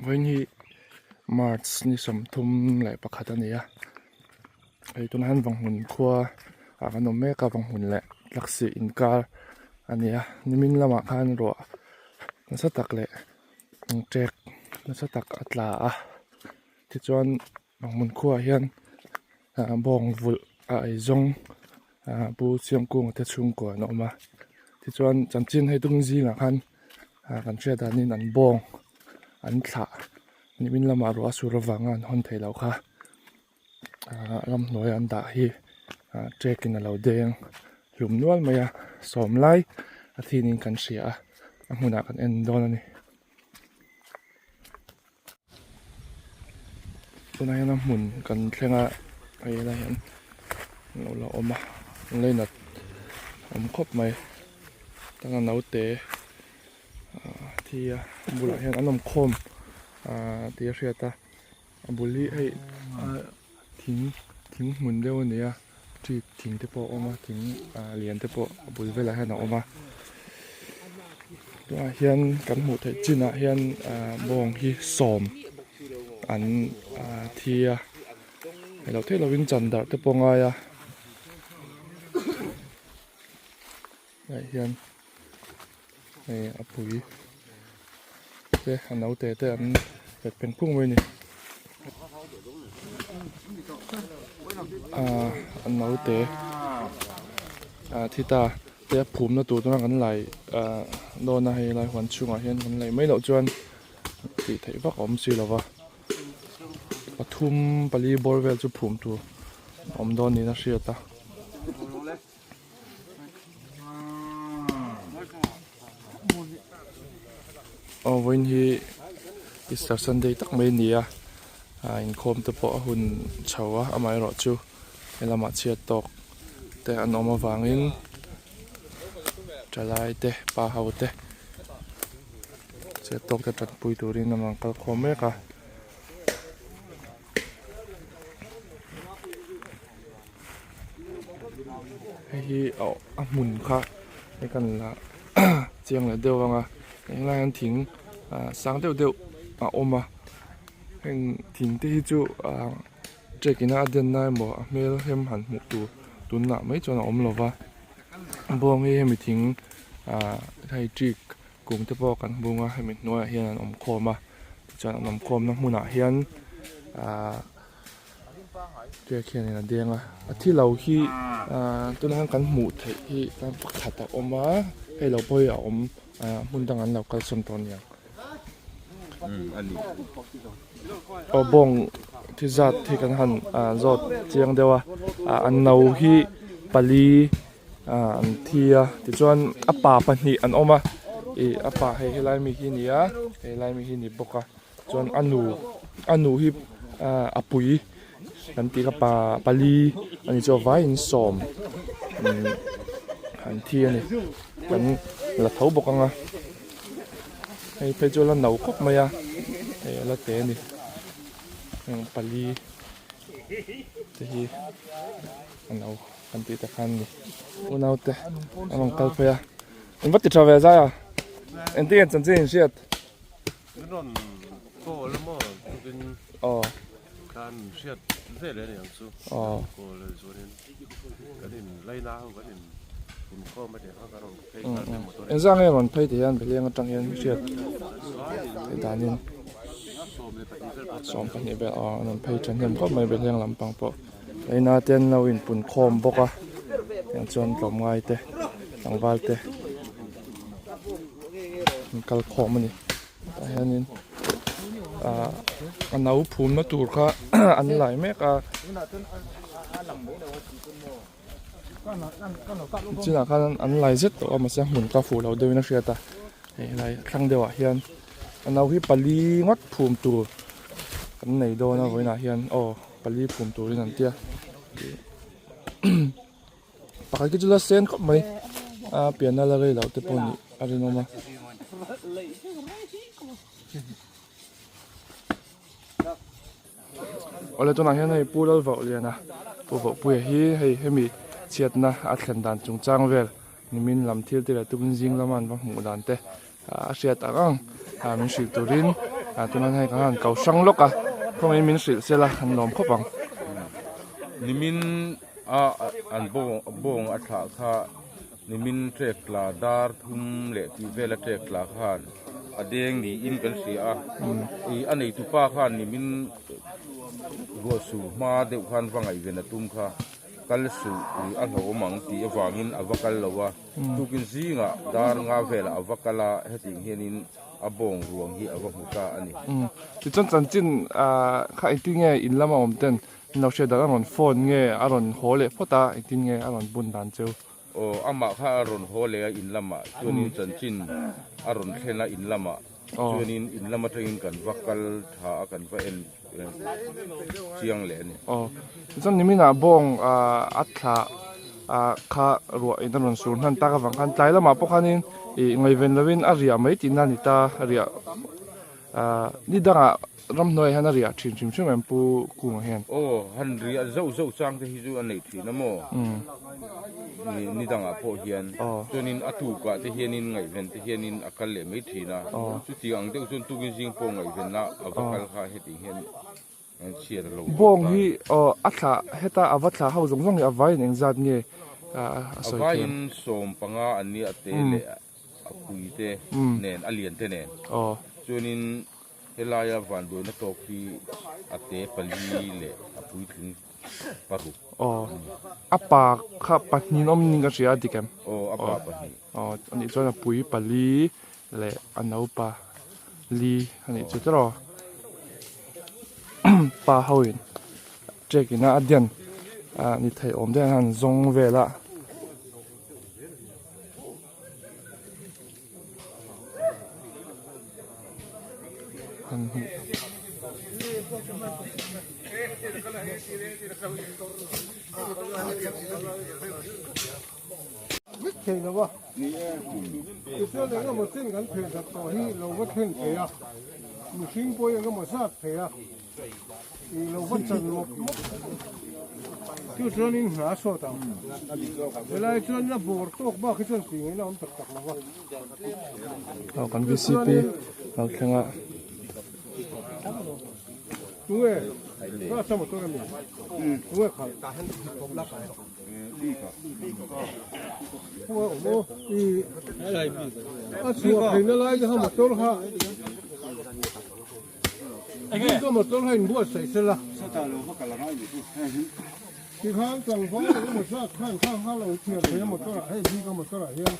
Vawiin hi March ni 31 a ni a, hei tunah hian Vanghmun khua ah kan awm mek a, Vanghmun leh Tlaksih inkar a ni a, nimin lamah khan ruah nasa tak leh ṭek nasa tak a tla a, tichuan Vanghmun khuaah hian bawng vulh a eizawng Pu Siamkunga te chhungkua an awm a, tichuan chanchin hei tung zingah khan kan hriat danin an bawng an thlah nimin lamah ruah a sur avanga an hawn theih loh kha ramhnuai an dah hi trek in a lo deng hlum nual mai a, sawm lai a thinin kan hria a, a hmunah kan en dawn a ni. Tunah hian a hmun kan thleng a hei helai hian an lo la awm a an leinat awm khawp mai tana naute ah thi a bulah hian an awm khawm ah tih a hriat a a bul hi hei ah thing thing hmun deuh a ni a tree thing te pawh a awm a thing ah lian te pawh a bul velah hian a awm a tunah hian kan hmuh theih chinah hian ah bawng hi sawm an ah thi a eng lo theih lovin chan darh te pawh a ngai a ah hian hei a pui te a naute te an let pheng phung mai a ni ah a naute ah thi ta te a phum na tur chuan kan lai ah dawn a hei lai huan chhungah hian kan laih mai loh chuan tih theih vak a awm si lo va pathum pali bawr vel chu phum tur a awm dawn niin a hriat a. Aw vawiin hi Easter Sunday tak mai a ni a ah inkhawm te pawh a hun chho a amaherawh chu helamah chhiat tawk te an awm avangin thalai te pa ho te chhiat tawk te tanpui turin an rawn kal khawm mek a. Hei hi a hmun kha hei kan la chiang leh deuh ang a helai hian thing ah sang deuh deuh a awm a heng thing te hi chu ah trek ina a den na emaw a hmel hem han hmuh tur tunah mai chuan a awm lo va bawng hi hemi thing ah hei tree kung te pawh kan bung a hemi hnuaiah hian an awm khawm a tichuan an awm khawmna hmunah hian ah Biak hianin a deng a a thi lo hi ahh tunah hian kan hmuh theih hi tlang pakhat a awm a hei lo pawh hi a awm ahh hmun dangah an lo kalsawn tawh aniang aw bawng thi zat hi kan han ahh zawt chiang deuh a ah an no hi pali ah an thi a tichuan a pa pahnih an awm a ih a pa hei helai mi hi a ni a helai mi hi a ni bawk a. Chuan a nu a nu hi ah a pui kan tih kha pa pali a ni chu a vaiin sawm an thi a ni kan la tho bawk ang a hei phei chu a la no khawp mai a hei a la te a ni heng pali te hi a no kan tih te khan a ni unaute an rawn kal phei a in va ti tha ve zai a engtin nge chanchin in hriat. Min rawn call a maw tukin khan hriat vel e niang chu call a chuanin kan in laina ho kan in inkhawm a nia kan rawn phei nghal mai motor in. Engzah nge rawn phei tih hian Beleng atang hian hriat theih danin 12 vel aw an rawn phei thahnem khawp mai Beleng lampang pawh laina te an lo inpun khawm bawk a tiang chuan tlawmngai te tlangval te. An kal khawm a ni tah hianin ah a no phumna tur kha an lai mek a chinah khan an lai zet tawh a mahse a hmun kha fuh lo deuhin a hriat a hei helai thlang deuhah hian a no hi pali ngawt phum tur kan nei dawn a vawiinah hian aw pali phum turin an tia. Pakhat khi chu la sen khawp mai a pianna la rei loh te pawh nih a rinawm a. Awle tunah hian hei Pu Lalvauhliana Pu Vauhpuia hi hei hemi chhiatna a thlen dan chungchang vel nimin lam thil te leh tukin zing lama an va hmuh dan te a hriat ang ang min hrilh turin. Ah tunah hian hei kan han ko hrang lawk a khawngaihin min hrilh sela an lawm khawp ang. Nimin a an bawng a thlah kha nimin trek tla dar thum leh tih vela trek tla khan a deng niin kan hria a ih a neitupa khan nimin ruahsur hma deuh khan va ngaihven a tum kha kal suh ih a hlauhawm ang tih avangin a va kal lo a tukin zingah dar nga velah a va kal a hetiang hianin a bawng ruang hi a va hmu ta a ni. Tichuan chanchin kha engtin nge in lama awm ten in lo hriat dan a rawn phone nge a rawn haw leh phawt a engtin nge a rawn bun dan cheu? Aw amah kha a rawn haw leh a in lamah chuanin chanchin a rawn thlen a in lamah chuanin in lam atangin kan va kal tha a kan va en chiang leh a ni. Aw tichuan niminah bawng a thla kha ruah in a rawn sur hnan tak avang khan tlai lamah pawh khanin ih ngaihven lovin a riah mai tihna a ni ta riah ni dangah ramhnuaiah hian a riah thin hrim hrim em pu Kunga hian. Aw han riah zauh zauh chang te hi chu a neih thin a maw ni dangah pawh hian chuanin a tukah te hianin ngaihven te hianin a kal leh mai thin a chutiang ang deuh chuan tukin zing pawh ngaihvenna a va kal kha heti hian Bawng hi a thla heta a va thla ho zawng zawng hi a vaiin engzat nge a sawi A vaiin 15 an nia a te leh a pui te nen a lian te nen. Chuanin helaia vanduaina tawk hi a te pali leh a puitling paruk. A pa kha pahnih an awm niin ka hria a dik em? Aw a pa pahnih. Aw anih chuan a pui pali leh a naupa li a nih chu tiraw pa ho in check in a a dian ah ni thei awm te an han zawng vel a. Han hmuh Vek thei lo a, tichuan eng emaw chen kan pheh that tawh hi lo va thlen thei a, mihring pawh hi eng emaw zat thei a, ih lo va chan mawp mawp chu chuanin hna a sawt ang. Helai chuan la bawr tawk bak hi chuan tih ngaihna awm tak tak lo va. Aw kan VCP lo thleng a. Tunge ka sa motor ami tunge khalh. A chhuah theihna lai te kha motor kha bik a motor kha inbuatsaih sela tikhan tlangval engemaw zat khan kha kha lo thiar thei a motor ah hei bik a motor ah hian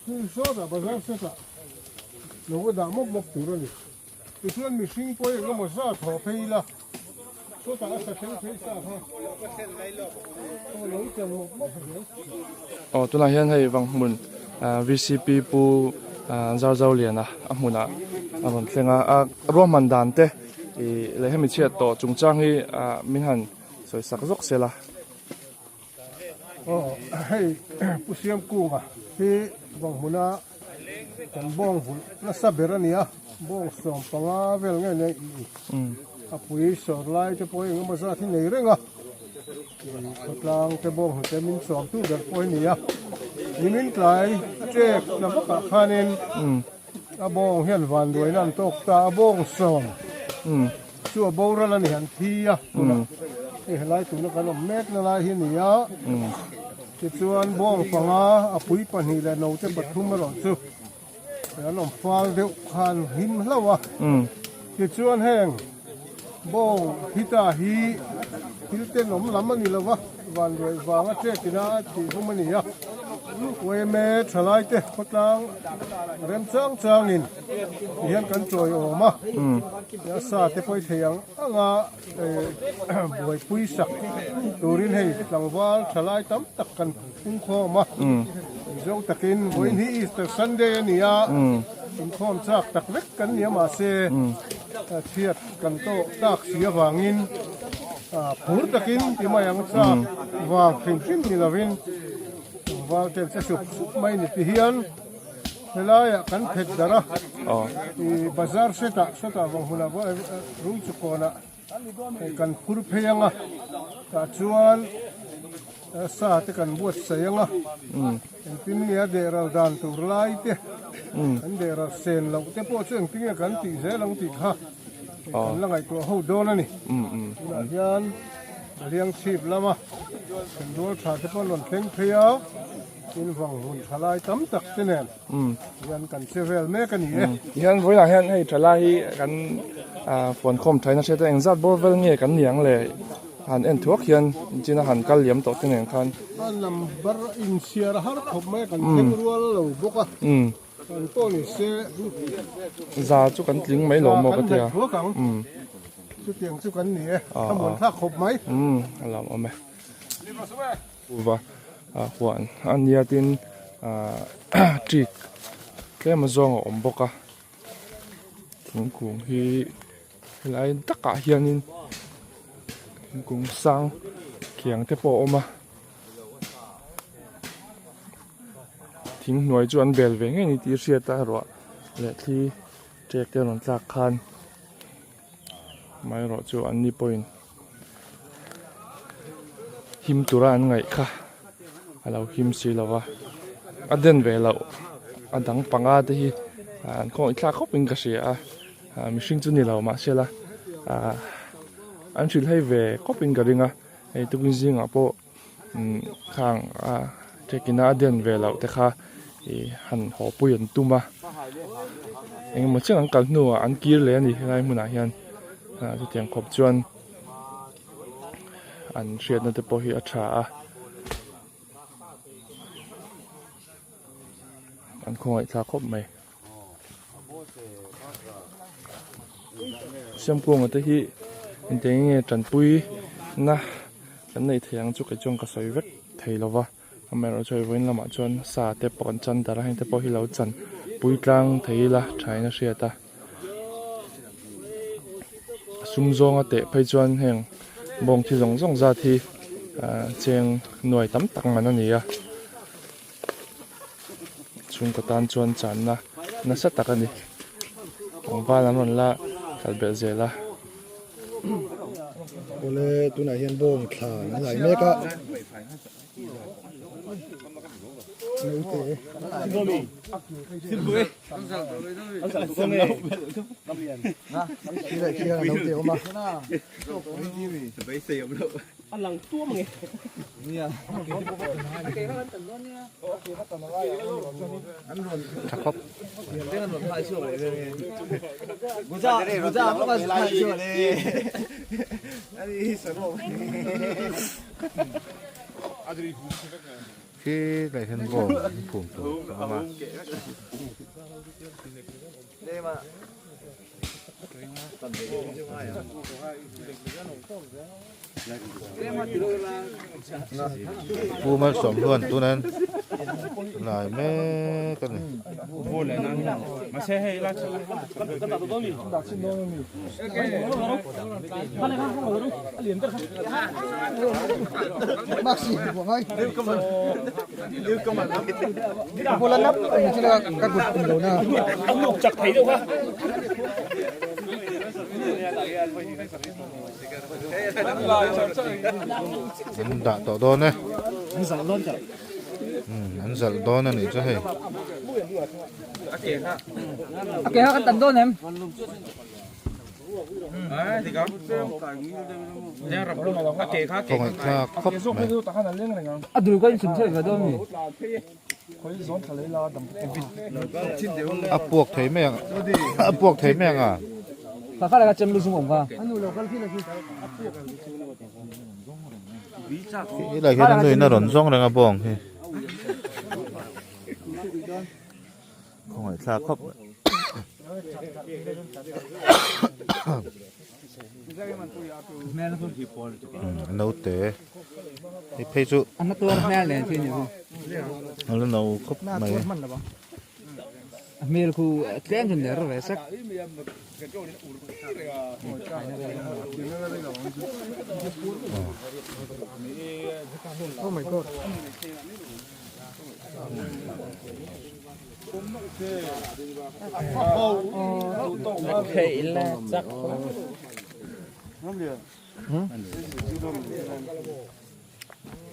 hei sawtah bazar set ah lo va dah mawp mawp tur a ni. Tichuan mihring pawh eng emaw zat haw phei ila, sawtah a sa hreng phei sa kha aw lo chan mawp mawp zel. Aw tunah hian hei Vanghmun VCP Pu Zarzauliana a hmunah a rawn thleng a, a ruahman dan te ih leh hemi chhiat tawh chungchang hi min han sawi sak zawk sela. Aw hei Pu Siamkunga hi Vanghmuna Kan bawng vulh nasa ber a ni a, bawng 15 vel nge nei a pui sawr lai te pawh eng emaw zat hi nei reng a, khawtlang te bawng hnute min sawm tu ber pawh hi ni a, nimin tlai ṭek tla vakah khanin a bawng hian vanduaina an tawk ta a, bawng sawm chu a boral a ni an thi a, tunah hei helai tuna kan awm mekna lai hi a ni a. Tichuan bawng panga a pui pahnih leh naute pathum erawh chu an awm fal deuh khan him hlauh a. Tichuan heng bawng hita hi thil tenawm lam a ni lo va, vanduai vanga ṭek ina a tih hum a ni a. Uaime ṭhalaite khawtlang remchang changin tihian kan chawiawm a, a sa te pawh i thei ang ang a. Buaipui sak turin hei tlangval thalai tam tak kan pungkhawm a, mizo takin vawiin hi Easter Sunday a ni a, inkhawm chak tak vek kan ni a mahse chhiat kan tawh tak si avangin phur takin ti mai ang chak vang hrim hrim ni lovin tlangval ten che sup sup mai ni ti hian helaiah kan phet darh a, bazar setah sawtah vang hunah Rungchukawnah kan phur phei ang a, tah chuan. Sa te kan buatsaih ang a, engtin nge a dehral dan tur lai te, kan dehral sen loh te pawh chu engtin nge kan tih zel ang tih kha kan la ngaihtuah ho dawn a ni. Tunah hian Hliang chhip lama thenrual tha te pawh an rawn thleng phei a, tin vang hmun tha lai tam tak te nen hian kan che vel mek a ni e. Tihian vawiinah hian hei thalai hi kan fuankhawm thain a hriat a, engzat bawr vel nge kan ni ang le? Han en thuak hian china han kal liam tawh te nen khan. A number inchhiar a har khawp mai a, kan thleng rual lo bawk a, kan pawh ni se. Za chu kan tling mai lo maw ka tia. Kan thuak ang, chutiang chu kan ni e, a muan thlak khawp mai. A lo awm e. Uva huan a nia tin ṭik tlem azawng a awm bawk a, thingkung hi. Helai takah hianin thingkung sang khiang te pawh a awm a thing hnuai chu an bel ve ngei a ni tih hriat a ruah leh thli ṭek te rawn tlak khan amaherawh chu an ni pawhin him tura an ngaih kha a lo him si lo va a den ve loh a dang panga te hi an khawngaih thlak khawp in ka hria a. Mihring chu ni lo mahse la an hrilh hei ve khawp in ka ring a hei tukin zingah pawh khang a trekking a a den ve loh te kha ih han haw pui an tum a engemaw chiang an kal hnuah an kir leh a ni helai hmunah hian chutiang khawp chuan an hriatna te pawh hi a tha a. An khawngaih thlak khawp mai. Siamkunga te hi engtiang in nge tanpui na kan neih theih ang chu kei chuan ka sawi vek thei lo va amaherawh chu hei vawiin lamah chuan sa te pawh kan chan darh a heng te pawh hi lo chan pui tlang thei ila tha in a hriat a sum zawnga teh phei chuan heng bawng thi zawng zawng zat hi ah cheng nuai tam tak man a ni a. Chhungkaw tan chuan channa nasa tak a ni. Tlangval an rawn la kal belh zel a. Awle tunah hian bawng thla an lai mek a. Naute. Khi hian naute a awm a. Tha khawp. Khi lai hian bawng an phum tur a awm a. Pu Malsawm hluan tunan lai mek a ni. An dah tawh dawn e. An zalh dawn a nih chu hei. Khawngaih thlak khawp mai. A puak thei mai ang a puak thei mai ang a. Helai hian a nuin a rawn zawng reng a bawng hi. Khawngaih thlak khawp mai. Naute hei phei chu a la no khawp mai.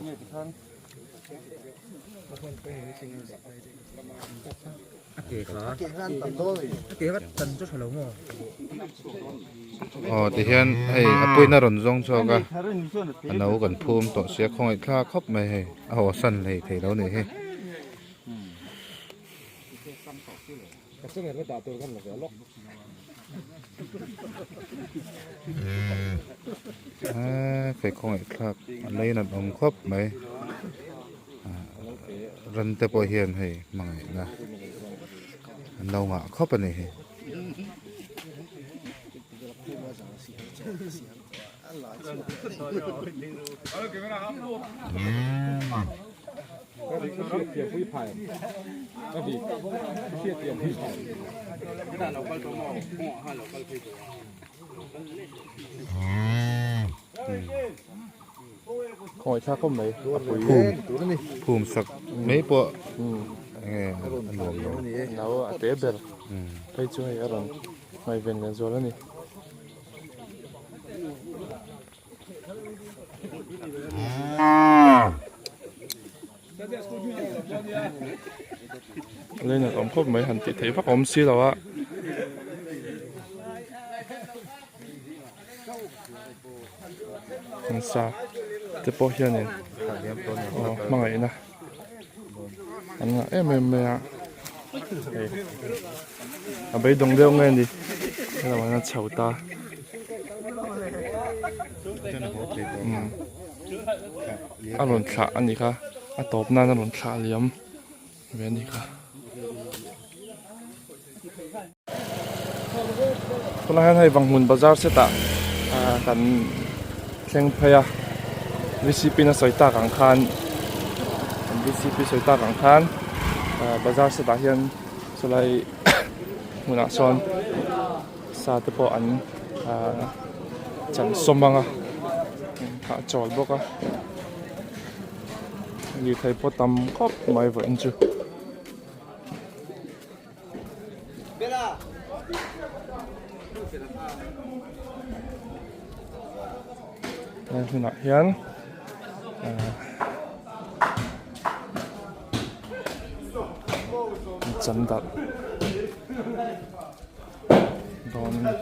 Aw tihian hei a puina rawn zawng chhuak a a no kan phum tawh sia khawngaih thlak khawp mai hei a haw san hlei thei lo nih hi. Eee kei khawngaih thlak a lei nat awm khawp mai ran te pawh hian hei hmangaihna an lo ngah khawp a ni hi. Phum sak mai pawh enge a nuam lo. Nau a te ber phei chu hei a rawn ngaihven leh zual a ni. Lane a awm khawp mai han tih theih vak a awm si lo a. Sa te pawh hianin aw hmangaihna an ngah em em mai a hei a beidawng deuh nge ni helamah hian a chho ta a rawn thlah a nih kha a tawp nan a rawn thlah liam ve a nih kha. Tunah hian hei Vanghmun bazar setah ah kan thleng phei a V C P na sawi tak ang khan V C P sawi tak ang khan ah bazar setah hian chulai hmunah sawn sa te pawh an ah chan sawm ang a a chawl bawk a lirthei pawh tam khawp mai vawiin chu. He hmunah hian ahh chan darh dawn a ni.